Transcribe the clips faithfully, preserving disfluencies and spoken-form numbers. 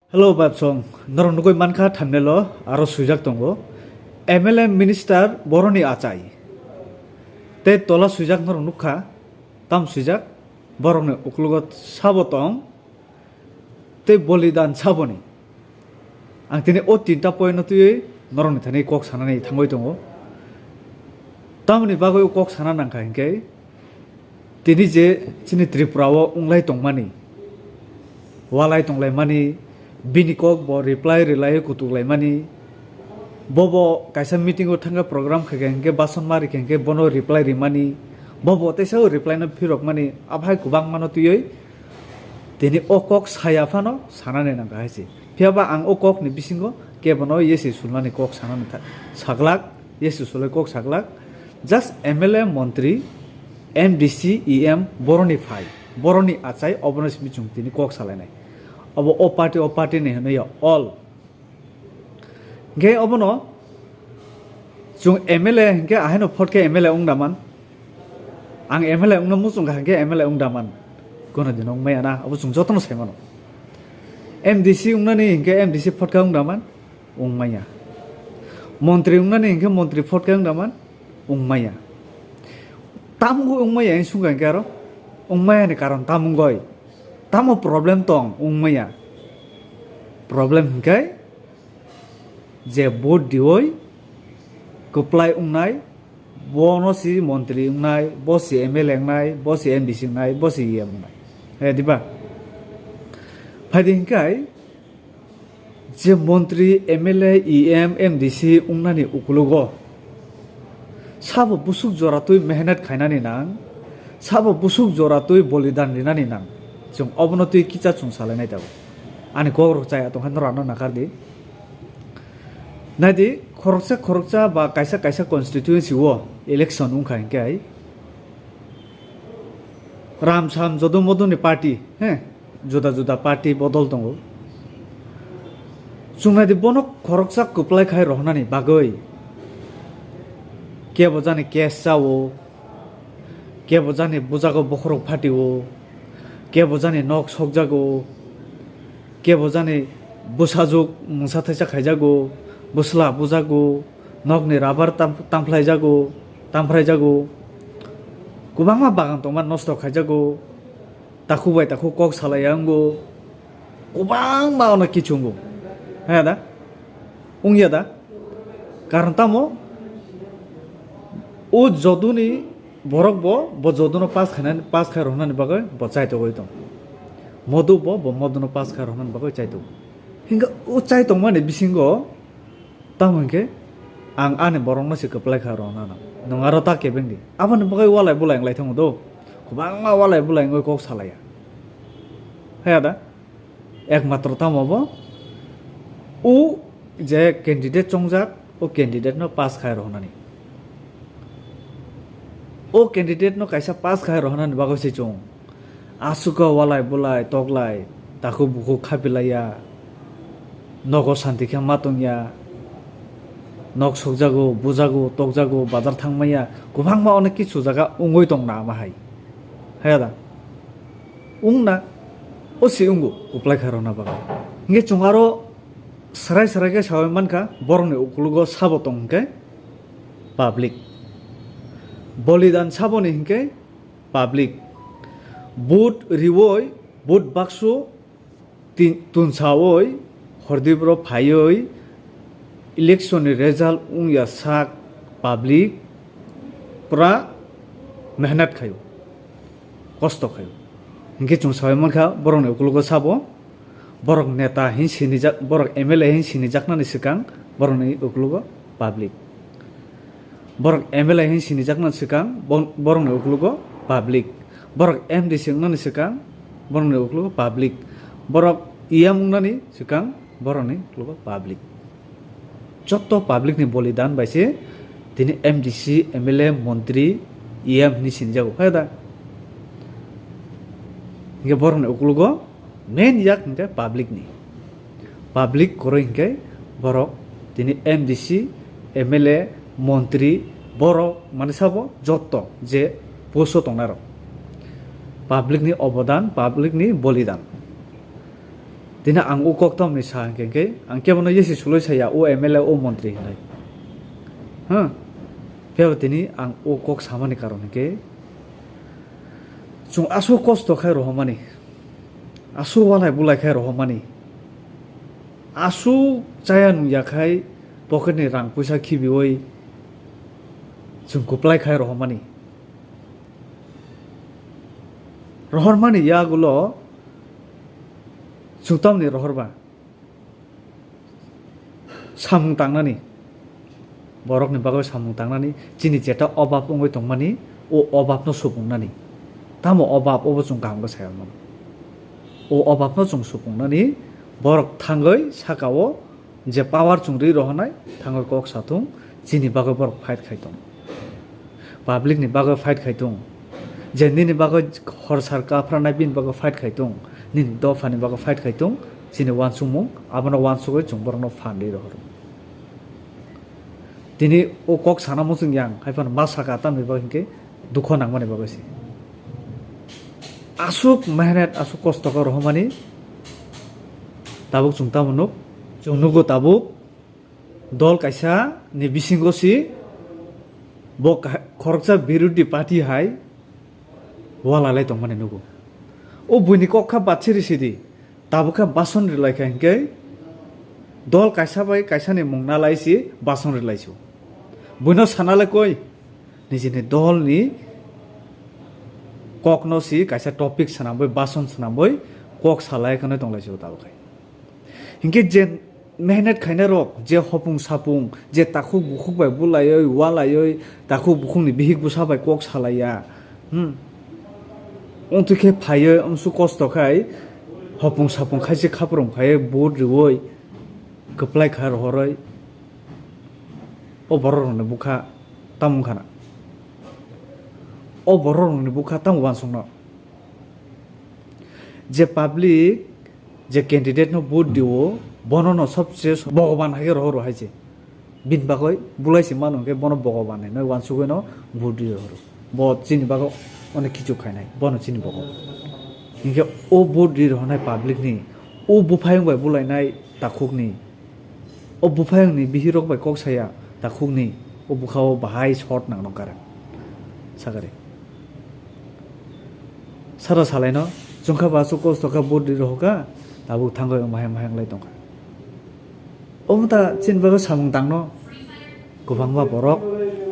Hello, Babsong. Norok nugui mankha thumbnail-o aro swijak tongo, M L A minister boroni achai. Tei tola swijak norok nukha, tam swijak, borokni uklogo sabo tong, tei bolidan saboni. Ang tini o tinta point-no twiwi norokni thani kok sanani thangwi tongo. Tamoni bagwi o kok sana nangkha hinkhe, tini je chini Tripura o wnglai tongmani, walai tonglaimani, bini kok bo reply rwlai kutuklaimani, bobo kaisa meeting o thangkhe program khaikha hinkhe bason ma rikha hinkhe bono reply rimani, bobo teisa o reply no phirokmani, aphai kwbangmano twiwi tini o kok saya phano sanani nangkha hai se. Phiyaba ang o kokni bisingo kebono yesi sulnani kok sanani tha-, saglak, yesi sulai kok saglak. Just M L A, montri, M D C, E M, boroni phai, boroni achai, obono simi chwng tini kok salainai. Obo o party, o party ni hwnwi ya all. Hinkhe obono chwng M L A hinkhe ahaino phot khe M L A wng da man. Ang M L A wngno muchung kha hinkhe M L A wng da man. Kono dino wng maya na, abo chwng jotono sai mano. M D C wngnani hinkhe M D C phot khe wng da man. Wng maya. Montri wngnani hinkhe montri phot khe wng da man. Wng maya. Tamo wng maya wng sung kha hinkhe aro? Wng maya ni karon tamo wngoi? Tamo problem tong wng maya? Problem hinkhe je vote diwi kwplai wngnai, bono si montri wngnai, bo si M L A wngnai, bo si M D C wngnai, bo si E M wngnai. He diba? Phaidi hinkhe je montri, M L A, E M, M D C wngnani ukulogo sabo busuk jora twi mehnat khainani nang, sabo busuk jora twi bolidan rinani nang. Chwng obono twi kicha chwng salainai tabuk. Ani kok rok chaya tongkha norokno nakar di. Naidi, khoroksa khoroksa ba kaisa kaisa constituency o election wngkha hinkhe hai ram sam jodo modoni party, he, juda juda party bodol tongo. Chwng naidi, bono khoroksa kwplai khai rohornani bagwi kebo jani case chao, kebo jani bujago bokhorok phatio, kebo jani nok sokjago, kebo jani bwsajwk mungsa thaisa khaijago, bwsla bujago, nokni rubber tam-, tamphaijago, tamphaijago, kwbangma bagan tongma nosto khaijago, takhuk bai takhuk kok salaiya wngo, kwbangma ono kichungo. Haya da? Wngya da? Karon tamo? O jodoni borok bo, bo jodono pass khainani, pass khai rohornani bagwi bo chaitogwi tong. Modu bo, bo modono pass khai rohornani bagwi chaitog. Hinkhe o chaitongmani bisingo tamo hinkhe ang ani borokno se kwplai kha rohornano. Nwng aro ta kebeng di. Aboni bagwi walai bulai wnglai thango do. Kwbangma walai bulai wngwi kok salaiya. Haya da? Ekmatro tamo bo o je candidate chongjak, o candidate no pass khai rohornani. O candidate no kaisa pass khai rohornani bagwi se chwng aswk walai bulai toklai, takhuk bukhuk khapilaiya, nogo santi khe ma tongya, nok sokjago, bujago, tokjago, bazar thangmaya, kwbangma onek kichu jaga wngwi tong na ama hai. Haya da? Wngna, o si wngo, kwplai kha rwna bagwi. Hinkhe chwng aro srai srai khe sawi mankha, borokni ukologo sabo tong hinkhe public. Bolidan saboni hinkhe public. Vote riwoi, vote baksu tin-, tunsawi, hordi bro phaiwi, election ni result wngya sak public pura mehnat khaio, kosto khaio. Hinkhe chwng sawi mankha, borokni ukologo sabo, borok neta hin sinijak, borok M L A hin sinijaknani swkang borokni ukologo public. Borok M L A hin sinijaknani swkang bon-, borokni ukologo public. Borok M D C wngnani swkang borokni ukologo public. Borok E M wngnani swkang borokni ukologo public. Jotto public ni bolidan bai se tini M D C, M L A, montri, E M hinwi sinijago, hai da? Hinkhe borokni ukologo main yak hinkhe public ni. Public kwrwi hinkhe borok tini M D C, M L A, montri, borok mani sabo jotto je post o tongnai rok. Public ni obodan, public ni bolidan. Tini ang o kok tamni sa hwnkhe, hwnkhe ang kebono yesi suloi saya, o M L A, o montri hinwi. Huh? Phiya tini ang o kok samani karon hwnkhe, chwng aswk kosto khai rohormani, aswk walai bulai khai rohormani, aswk chaya nungya khai pocket ni rang puisa khibiwi chwng kwplai khai rohormani. Rohormani yagulo chwng tamni rohorba? Samung tangnani, borokni bagwi samung tangnani, chini jeta obab wngwi tongmani, o obabno supungnani. Tamo obab, obo chwng kaham khe sai mano. O obabno chwng supungnani, borok thangwi sakao je power chwng rwi rohornai, thangwi kok sathung, chini bagwi borok fight khai tong. Public ni bagwi fight khai tong. Je nini bagwi hor sar kapranai bini bagwi fight khai tong. Nini dopha ni bagwi fight khai tong. Chini uansukmung, abono uansugwi chwng borokno phan rwi rohoro. Tini o kok sana muchung yang, hai phano ma saka tamni bagwi hinkhe dukho nangmani bagwi se. Aswk mehnat, aswk kosto khe rohormani tabuk chwng tamo nuk, chwng nugo tabuk. Dol kaisa ni bisingo si bo ka-, khoroksa birodhi party hai walalai tongmani nugo. O buini kok kha batsiri sidi, tabuk kha bason rilai kha hinkhe dol kaisa bai kaisa ni mung nalai si bason rilai si. Buino sanalai koi nijini dol ni kok no si kaisa topic swnamwi bason swnamwi kok salai khwnwi tonglai si tabuk khai. Hinkhe je mehnat khainai rok, je hopung sapung, je takhuk bukhuk bai bulaioi, walaioi, takhuk bukhukni bihik bwsa bai kok salaiya, hmm, wngtwi khe phaioi, amsuk kosto khai, hopung sapung khai se khaprom khai, vote rioi, kwplai kha rohoroi, o borok rokni bukha tamo wngkha na? O borok rokni bukha tamo uansukno? Je public, je candidate no vote dio, bono no sobse bhogoban hai khe rohoro hai se. Bini bagwi bulai se mano hwnkhe bono bhogoban hinwi uansugwi no vote ri rohoro. Bo chini bagwi onek kichu khainai, bono chini bhogoban. Hinkhe o vote ri rohornai public ni, o buphayung bai bulainai takhuk ni, o buphayungni bihirok bai kok saya takhukni, o bwkhao bahai short nang nong kare. Sakare. Sara salaino chwngkha ba aswk kosto kha vote ri rohorkha, tabuk thangwi mahai mahai wnglai tongkha. Omo ta chini bagwi samung tangno kwbangma borok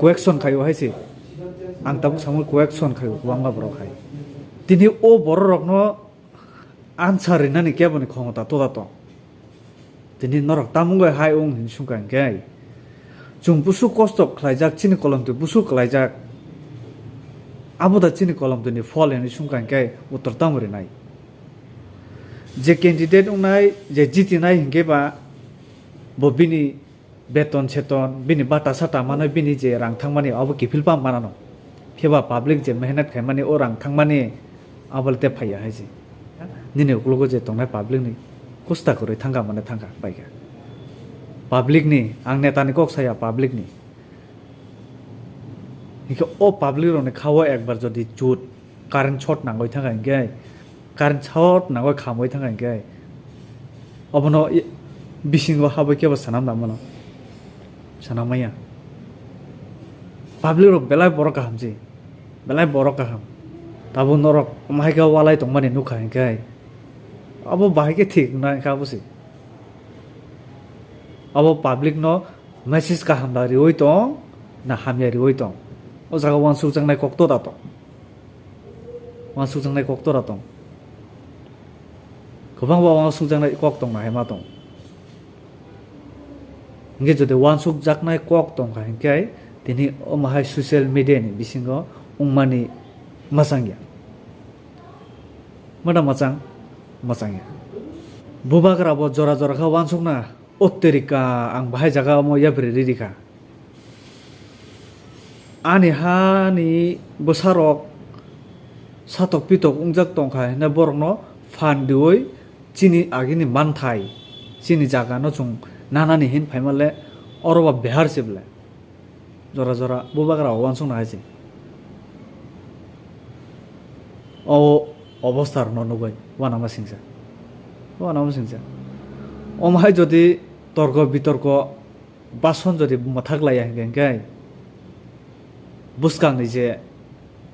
question khaio hai se. Ang tabuk samung question khaio kwbangma borok hai. Tini o borok rokno answer rinani keboni khomota toda tong? Tini norok tamo wngwi hai wng hinwi swngkha hinkhe, chwng busu kosto khlaijak, chini kolomtwi busu khlaijak, abo da chini kolomtwini phol hinwi swngkha hinkhe uttor tamo rinai? Je candidate wngnai, je jitinai hinkhe ba bo bini beton seton, bini bata sata manwi bini je rang thangmani abo kiphil pa manano. Phiya ba public je mehnat khaimani o rang thangmani abo le te phaiya hai se. Nini uklogo je tongnai public ni kusta kwrwi thangkha mane thangkha paikha. Public ni, ang neta ni kok saya public ni. Hinkhe o public rokni khao ekbar jodi chut current short nangwi thangkha hinkhe, current short nangwi khamwi thangkha hinkhe, obono i-, bisingo habwi kebo swnam da mano? Swnam maya. Public rok belai borok kaham se, belai borok kaham. Tabuk norok omo hai khe walai tongmani nukha hinkhe, abo bahai khe thik wngna hinkhe abo se. Abo public no message kaham da riwi tong, na hamya riwi tong? O jaga uansukjaknai kok toda tong? Uansukjaknai kok toda tong? Kwbangma uansukjaknai kok tong na hai ma tong. Hinkhe jodi uansukjaknai kok tongkha hinkhe tini omo hai social media ni bisingo wngmani mwchangya. Mada mwchang? Mwchangya. Bubagra bo jora jora khe uansukna, o terika ang bahai jaga omo yapri riri kha. Ani hani bwsarok satok pitok wngjak tongkha hwnwi borokno phan riwi chini agini manthai, chini jagano chwng nanani hin phaima le oro ba behar se ble. Jora jora bubagra o uansukna hai se. O obostha rokno nugwi uanama singsa. Bo ano singsa. Omo hai jodi torko bitorko bason jodi mwthak laiya hinkhe, hinkhe bwskangni je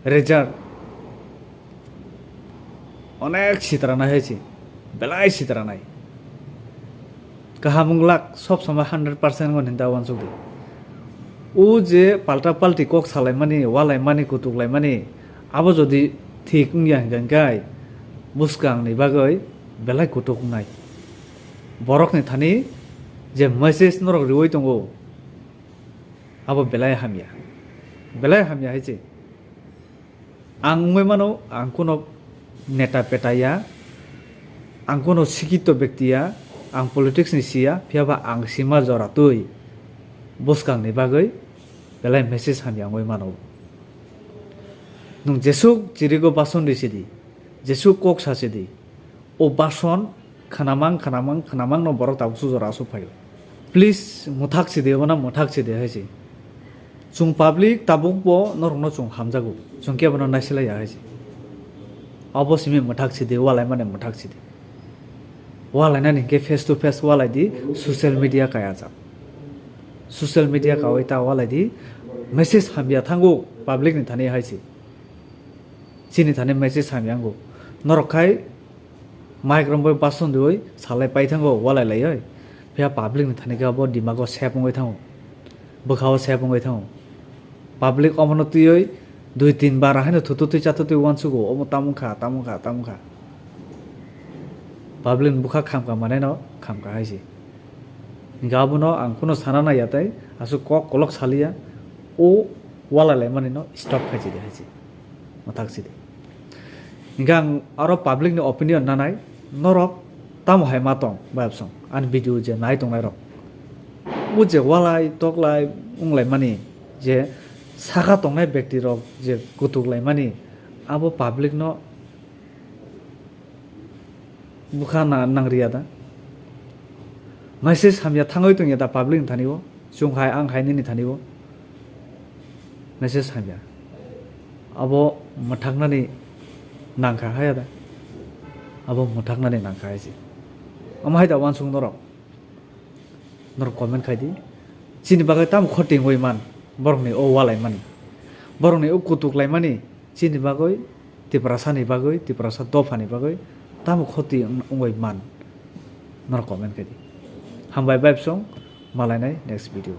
result onek sitranai hai se, belai sitranai. Kaham wng lak sob somoi hundred percent wng hinda uansuk di. O je palta palti kok salaimani, walaimani, kutuklaimani, abo jodi thik wngya hinkhe, hinkhe bwskangni bagwi belai kutuk wngnai. Borokni thani je message norok riwi tongo, abo belai hamya, belai hamya hai se. Ang wngwi mano, ang kuno neta peta ya, ang kuno sikito bekti ya, ang politics ni si ya, phiya ba ang sima jora twi bwskangni bagwi belai message hamya wngwi mano. Nwng jesuk chirigo bason ri sidi, jesuk kok sa sidi, o bason khanamang, khanamang, khanamang no borok tabuk sujora asuk phaio. Please, mwthak sidi, obono mwthak sidi hai se. Chwng public tabuk bo norokno chwng hamjago, chwng khe bono naisilaiya hai se. Abo simi mwthak sidi, walaimani mwthak sidi. Walainani hinkhe face to face walai di, social media kaya jak. Social media kawi ta walai di, message hamya thango public ni thani hai se. Chini thani message hamya wngo. Norok khai mic romwi bason riwi salai pai thango, walai laiwi. Phiya public ni thani khe abo dimago sep wngwi thango, bwkhao sep wngwi thango. Public omono twiwi dui tin bar haino thutu twi chatu twi uansugo, omo tamo wngkha, tamo wngkha, tamo wngkha. Public ni bwkha khamkha mane no khamkha hai se. Hinkhe abono ang kuno sana naiya tei aswk kok kolok saliya, o walai laimani no stop khai chidi hai se. Mwthak sidi. Hinkhe ang aro public ni opinion nanai, norok tamo hai ma tong, bayapsong ani video je nai tongnai rok. O je walai toklai wnglaimani, je saka tongnai bekti rok je kutuk laimani, abo public no bwkha na nangriya da. Message hamya thangwi tongya da public ni thani o. Chwng hai, ang hai nini thani o. Message hamya. Abo mwthaknani nangkha haya da. Abo mwthaknani nangkha hai se. Omo hai da uansuk norok. Norok comment khai di. Chini bagwi tamo khoti wngwi man. Borokni o walaimani. Borokni o kutuk laimani. Chini bagwi, Tiprasani bagwi, Tiprasa dophani bagwi tamo khoti wng-, wngwi man? Norok comment khai di. Hambai bai bsong, malainai next video.